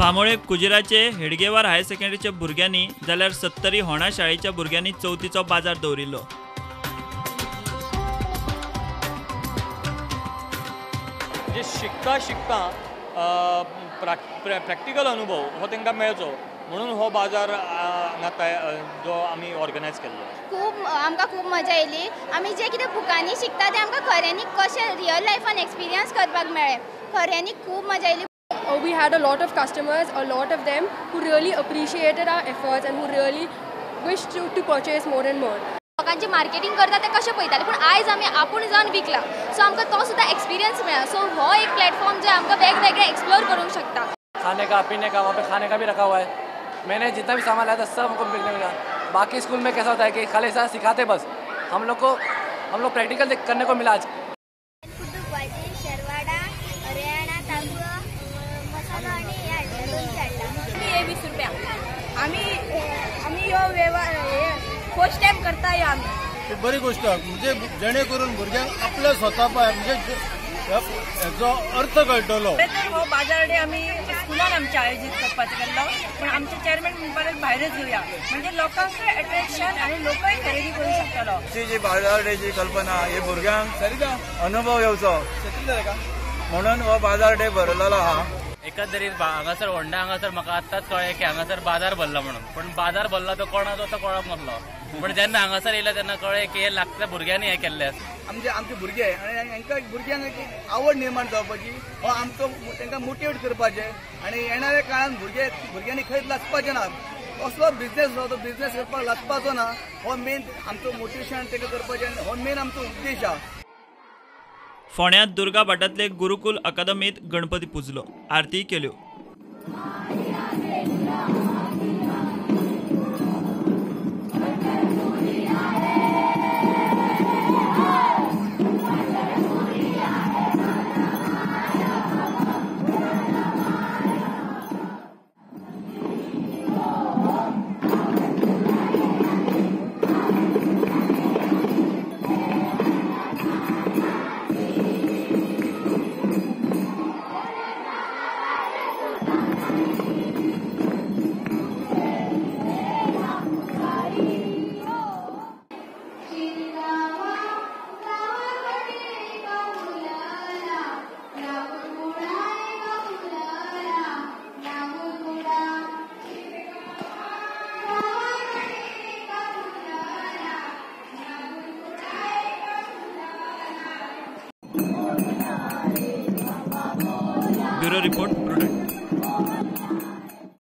Bambolim कुजिराचे Hedgewar higher सेकंडरीच्या भुरग्यांनी जाल्यार सत्तरी होणा शाळेच्या भुरग्यांनी चवथीचो बाजार दवरिल्लो। जे शिकता शिकता प्रॅक्टिकल अनुभव हो तांकां मेळचो म्हणून हो बाजार हांगा जो आमी ऑर्गनायज केल्लो। खूब आमकां खूब मजा येयली। आमी जे कितें बुकांनी शिकता तें आमकां खऱ्यांनी कशें रियल लायफान एक्सपिरियन्स करपाक मेळ्ळें, खऱ्यांनी खूब मजा येयली। We had a lot of customers, a lot of them who really appreciated our efforts and who really wished to purchase more and more. लोकांची मार्केटिंग करता ते कशें पळयताले, पूण आयज आमी आपूण जावन विकला, सो आमकां तो सुद्दां एक्सपिरियन्स मेळ्ळा। सो हो एक प्लॅटफॉर्म जे आमकां वेगवेगळे एक्सप्लोर करूंक शकता। खाने का पीने का वहाँ पे खाने का भी रखा हुआ है। मैंने जितना भी सामान लाया था सब हमको मिलने मिला। बाकी स्कूल में कैसा होता है कि खाली ऐसा सिखाते बस, हम लोग प्रैक्टिकल करने को मिला आज। हे 20 रुपया आम्ही आम्ही हो व्यवहार फर्स्ट टाइम करता आम्ही। बरी गोष्ट म्हणजे जेणे करून भुरग्यांक आपल्या स्वता पाय म्हणजे हेजो अर्थ कळटलो। तर हो बाजार डे आमी स्कुलान आमच्या आयोजीत करपाचो केल्लो, पण आमचे चेअरमॅन म्हणपाक भायरच घेवया म्हणजे लोकांकय अट्रॅक्शन आनी लोकय खरेदी करूंक शकतलो। ही जी बाजार डेची कल्पना ही भुरग्यांक अनुभव येवचो म्हणून हो बाजार डे भरलेलो आहा। एकंदरीत हांगासर होंडा हांगासर म्हाका आत्ताच कळ्ळें की हांगासर बाजार भरला म्हणून, पण बाजार भरला तो कोणाचो तो कळोंक नासलो, पण जेन्ना हांगासर येयले तेन्ना कळ्ळें की हे लागतल्या भुरग्यांनी हें केल्लें आसा। आमचे आमचे भुरगे आनी हांकां भुरग्यांक एक आवड निर्माण जावपाची हो आमचो तांकां मोटिवेट करपाचें आनी येणाऱ्या काळान भुरग्यांनी खंयच लागपाचें ना, कसलो बिझनेस आसा तो बिझनेस करपाक लागपाचो ना, हो मेन आमचो मोटिवेशन तांकां करपाचें आनी हो मेन आमचो उद्देश आसा। फोंड्यांत दुर्गा भाटांतले गुरुकुल अकादमीत गणपती पुजलो, आरती केल्यो। Bureau report, Prudent.